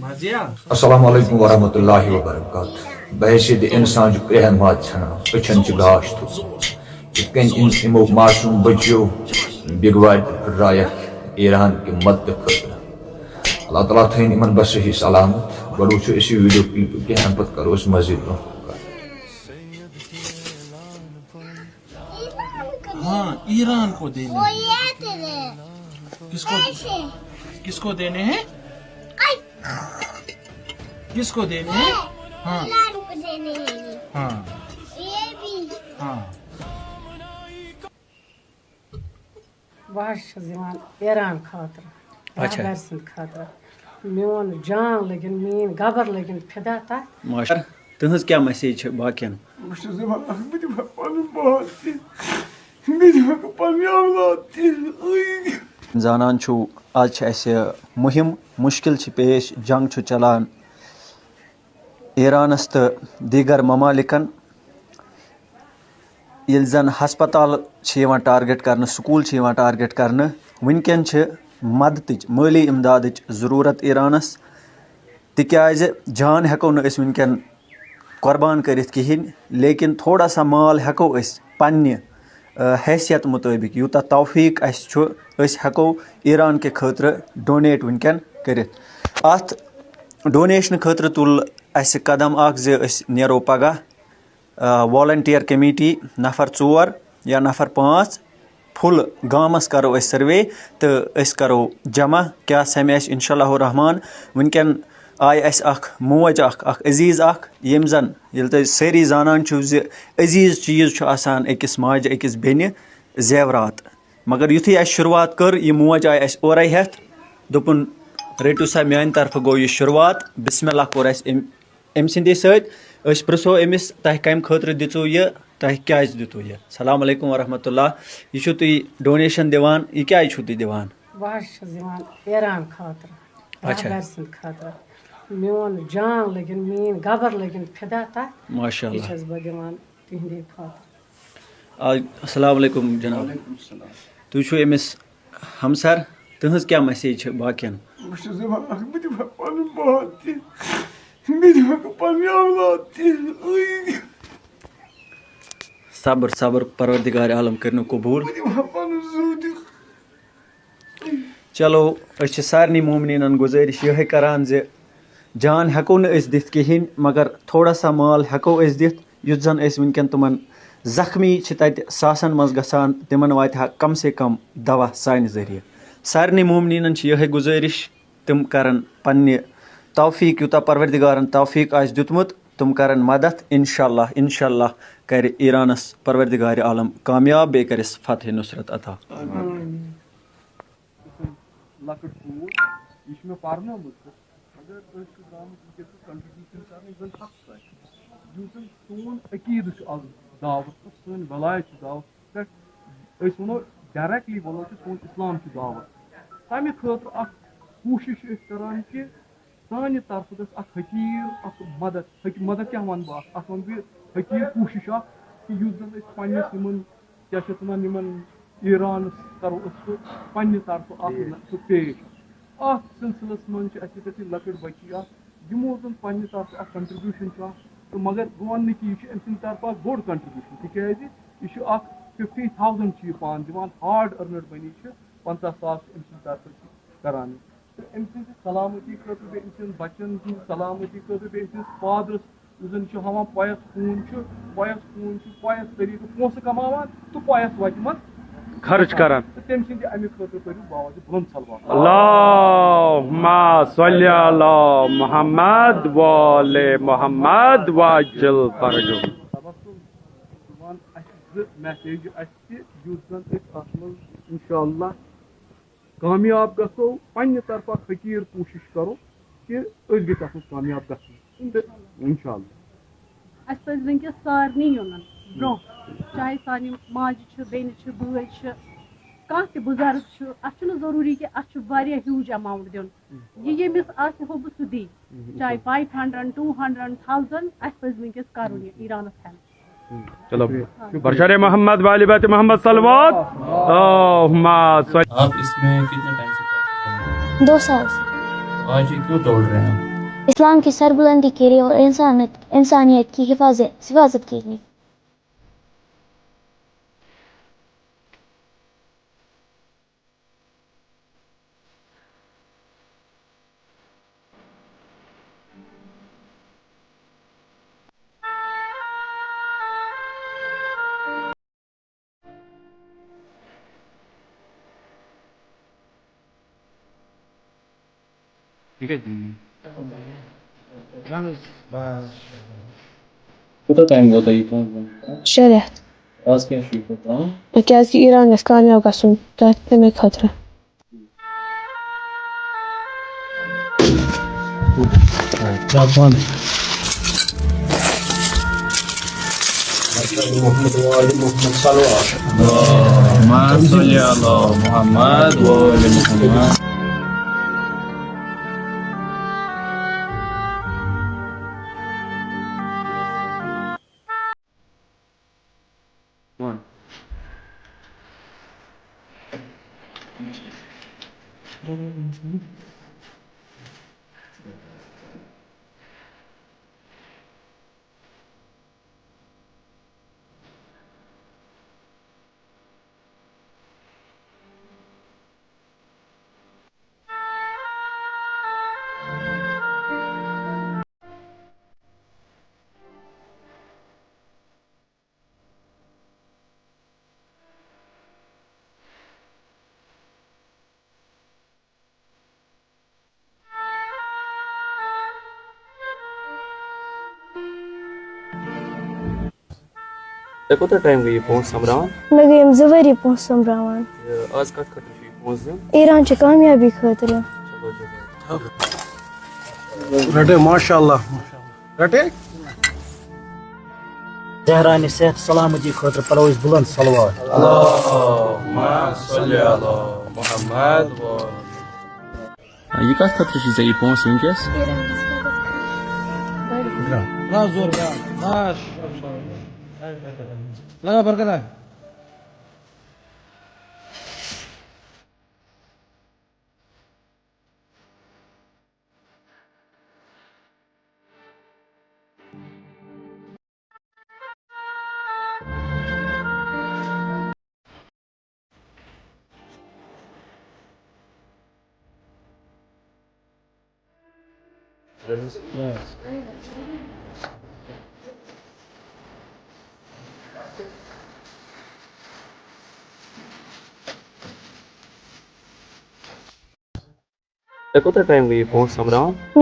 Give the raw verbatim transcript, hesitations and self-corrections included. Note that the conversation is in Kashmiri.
السلام علیکم ورحمۃ اللہ وبرکاتہ۔ بحیثیت انسان چھُ کرٛیٚہن ماز ژھٕنان، أچھن چھُ گاش تھوٚومُت۔ یِتھ کٔنۍ یِم، یِمو معصوٗم بٔچیو بِگوارِ پھٕٹرایَکھ ایران کہِ مدتہٕ خٲطرٕ۔ اللہ تعالیٰ تھٲیِن یِمن بصحیح سلامت۔ گۄڈٕ وٕچھو أسۍ یہِ ویٖڈیو کلِپ کینٛہہ، اَمہِ پتہٕ کرو أسۍ مزید برونٛہہ کتھ۔ हाँ, ईरान को देने हैं। किसको, किसको देने हैं? किसको देने हैं? हाँ। ईरान को देने हैं। हाँ। ये भी। हाँ। بہٕ حظ چھَس دِوان ایران خٲطرٕ، اچھا۔ رہبر سٕنٛدِ خٲطرٕ۔ میون جان لٔگِن، میٲنۍ گبر لٔگِن فدا تَتھ۔ ماشاء اللہ۔ تُہٕنٛز کیٛاہ message چھِ باقین؟ بہٕ چھُس دَپان، اَکھ بہٕ دِمہٕ ہا پَنُن مال تہِ، بہٕ دِمہٕ ہا پَنٕنۍ اولاد تہِ۔ زانان چھُو، آز چھِ اَسہِ مُہِم، مُشکِل چھِ پیش، جنگ چھُ چلان۔ ایرانَس تہٕ دیٖگر ممالِکَن، ییٚلہِ زَن ہسپتال چھِ یِوان target کرنہٕ، سکوٗل چھِ یِوان target کرنہٕ، وٕنکٮ۪ن چھِ مدتٕچ، مٲلی اِمدادٕچ ضروٗرت ایرانَس، تِکیٛازِ جان ہٮ۪کو نہٕ أسۍ وٕنکٮ۪ن قۄربان کٔرِتھ کِہیٖنۍ، لیکن تھوڑا سا مال ہٮ۪کو أسۍ پننہِ، آ، حیثیت مُطٲبِق، یوٗتاہ توفیٖق اَسہِ چھُ، أسۍ ہٮ۪کو ایران کہِ خٲطرٕ donate وٕنکٮ۪ن کٔرِتھ۔ اَتھ donation خٲطرٕ تُل اَسہِ قدم اکھ زِ أسۍ نیرو پگاہ، آ، volunteer committee نفر ژور یا نفر پانٛژھ، full گامس کرو أسۍ survey تہٕ أسۍ کرو جمع کیٛاہ سمہِ اَسہِ۔ انشاء اللہ الرحمن، وٕنکٮ۪ن آیہِ اَسہِ اکھ موج اکھ، اکھ عزیز اکھ، ییٚمۍ زن، ییٚلہِ تُہۍ سٲری زانان چھِو زِ عزیز چیٖز چھُ آسان أکِس ماجہِ، أکِس بیٚنہِ زیورات۔ مگر یُتھُے اَسہِ شروٗعات کٔر، یہِ موج آیہِ اَسہِ اورَے ہٮ۪تھ، دوٚپُن، "رٔٹِو سا، میٛانہِ طرفہٕ گوٚو یہِ شروٗعات۔" بسم اللہ کوٚر اَسہِ أمۍ، أمۍ سٕنٛدے سۭتۍ۔ أسۍ پرٛژھو أمِس، "تۄہہِ کَمہِ خٲطرٕ دِژوٗ یہِ؟ تۄہہِ کیٛازِ دِتوٗ یہِ؟" السلام علیکم ورحمۃ اللہ۔ یہِ چھُو تُہۍ donation دِوان، یہِ کیٛازِ چھُو تُہۍ دِوان؟ بہٕ حظ چھَس دِوان ایران خٲطرٕ، اچھا۔ رہبر سٕنٛدِ خٲطرٕ۔ میون جان لٔگِن، میٛٲنۍ گبر لٔگِن فدا تَتھ۔ ماشاء یہِ اللہ۔ چھَس بہٕ دِوان تِہِنٛدے خٲطرٕ۔ آ، السلام علیکم جناب۔ وعلیکم السلام۔ تُہۍ چھِو أمِس ہمسر، تُہٕنٛز کیٛاہ message چھِ باقین؟ بہٕ چھُس دَپان، اَکھ بہٕ دِمہٕ ہا پَنُن مال تہِ، بہٕ دِمہٕ ہا پَنٕنۍ اولاد تہِ۔ صبر، صبر، پروردگار عالم کٔرِنو قبوٗل۔ بہٕ دِمہٕ ہا پَنُن زُو تہِ۔ چلو، أسۍ چھِ سارنٕے مومنیٖنَن گُزٲرِش یِہوٚے کَران زِ جان ہٮ۪کو نہٕ أسۍ دِتھ کِہیٖنۍ، مگر تھوڑا سا مال ہٮ۪کو أسۍ دِتھ، یُتھ زَن أسۍ وٕنکٮ۪ن تِمَن زخمی چھِ تَتہِ ساسَن منٛز گژھان، تِمَن واتہِ ہا کم سے کم دوا سانہِ ذٔریعہٕ۔ سارنٕے مومنیٖنَن چھِ یِہوٚے گُزٲرِش، تِم کَرَن پنٛنہِ توفیٖق، یوٗتاہ پروردگارَن توفیٖق آسہِ دیُتمُت، تِم کَرَن مدد۔ انشاءاللہ، انشاءاللہ کَرِ ایرانَس پروردگار عالم کامیاب، بیٚیہِ کَرٮ۪س فتح نصرت عطا۔ آمین۔ قٕسم لۄکٕٹ کوٗر، یہِ چھِ مےٚ پرنٲومٕژ تہٕ مگر أسۍ چھِ درٛامٕتۍ وٕنکیٚس contribution کرنہٕ یُس زن حق چھُ اَسہِ، یُس زن سون عقیٖدٕ چھُ از دعوت تہٕ سٲنۍ ولایت چھِ دعوت پٮ۪ٹھ، أسۍ ونو directly ونو کہِ سون اسلام چھُ دعوت۔ تمہِ خٲطرٕ اکھ کوٗشش چھِ أسۍ کران کہِ سانہِ طرفہٕ گژھِ اکھ حقیٖر اکھ مدد، حقیٖر مدد کیٛاہ ونہٕ بہٕ اتھ؟ اتھ ونہٕ بہٕ حقیٖر کوٗشش اکھ کہِ یُس زن أسۍ پننِس یِمن کیٛاہ چھِ اتھ ونان، یِمن ایرانس کرو أسۍ سُہ پننہِ طرفہٕ اکھ ٹھیٖک۔ سُہ پیش۔ اتھ سلسلس منٛز چھِ اَسہِ ییٚتٮ۪تھ یہِ لۄکٕٹ بچی اکھ، یِمو زن پننہِ طرفہٕ اکھ contribution چھُ اکھ، تہٕ مگر بہٕ ونہٕ نہٕ کہِ یہِ چھُ أمۍ سٕنٛدِ طرفہٕ اکھ بوٚڑ contribution، تِکیازِ یہِ چھُ اکھ fifty thousand چھُ یہِ پانہٕ دِوان، hard earned money چھِ، پنٛژاہ ساس چھِ أمۍ سٕنٛدِ طرفہٕ چھِ کران۔ تہٕ أمۍ سٕنٛزِ سلامتی خٲطرٕ، بیٚیہِ أمۍ سٕنٛدِ بچن ہٕنٛزِ سلامتی خٲطرٕ، بیٚیہِ أمۍ سٕنٛدِس فادرس یُس زن چھُ ہاوان پۄیس خوٗن چھُ، پۄیس خوٗن چھُ، پۄیس طریٖقہٕ پونٛسہٕ کماوان تہٕ پۄیس وتہِ منٛز خرٕچ کران۔ تہٕ تٔمۍ سٕنٛدِ اَمہِ خٲطرٕ کٔرِو باوازِ بُلند صلوات۔ اللہم صل علی محمد و آل محمد وعجل فرجہم۔ تبسم، دِوان اَسہِ زٕ message اَسہِ تہِ، یُس زن أسۍ اتھ منٛز انشاءاللہ کامیاب گژھو، پننہِ طرفہٕ اکھ حقیٖر کوٗشش کرو کہِ أسۍ گٔژھۍ اتھ منٛز کامیاب گژھٕنۍ۔ تہٕ انشاءاللہ۔ اَسہِ پَزِ وٕنکیٚس سارنٕے یُن برٛونٛہہ، چاہے سانہِ ماجہِ چھِ، بیٚنہِ چھِ، بٲے چھِ، کانٛہہ تہِ بُزرگ چھُ، اَسہِ چھُنہٕ ضروٗری کہِ اَسہِ چھُ واریاہ huge amount دیُن۔ یہِ ییٚمِس آسہِ ہوٚبہٕ سُہ دی، چاہے five hundred، two hundred، thousand، اَسہِ پَزِ وٕنکیٚس کَرُن یہِ ایرانَس help۔ چلو۔ برشار محمد والی بات محمد صلوات۔ اللہم صل۔ آپ اس میں کتنے ٹائم سے پریکٹس کر رہے ہیں؟ دو سال سے۔ آج یہ کیوں دوڑ رہے ہیں؟ اسلام کی سربلندی کے لیے اور انسانیت، انسانیت کی حفاظت، حفاظت کے لیے۔ کوٗتاہ ٹایم گوٚو تۄہہِ یہِ کٲم کران؟ شےٚ رٮ۪تھ۔ آز کیٛاہ چھُ یہِ پَتہٕ ترٛاوُن؟ کیٛازِکہِ ایران گژھِ کامیاب گژھُن، تَتھ، تَمے خٲطرٕ۔ اللهم صل على محمد وآل محمد۔ وَن۔ تۄہہِ کوٗتاہ ٹایم گٔیہِ یہِ پونٛسہٕ سۄمبراوان؟ مےٚ گٔے یِم زٕ ؤری پونٛسہٕ سۄمبراوان۔ یہِ آز کَتھ خٲطرٕ چھُ یہِ پونٛسہٕ دیُن؟ ایران چہِ کامیابی خٲطرٕ۔ چلو، چلو۔ رٹے، ماشاء اللہ، ماشاء اللہ۔ رٹے۔ زہرانہِ صحت سلامتی خٲطرٕ پرو أسۍ بُلند صلوات۔ اللهم صل على محمد۔ یہِ کَتھ خٲطرٕ چھِ ژےٚ یہِ پونٛسہٕ وٕنکیٚس؟ ترٛاو زور، ترٛاو۔ ماش۔ لگا برقرار۔ تۄہہِ کوٗتاہ ٹایم گٔیو یہِ پونٛسہٕ سۄمبراوان؟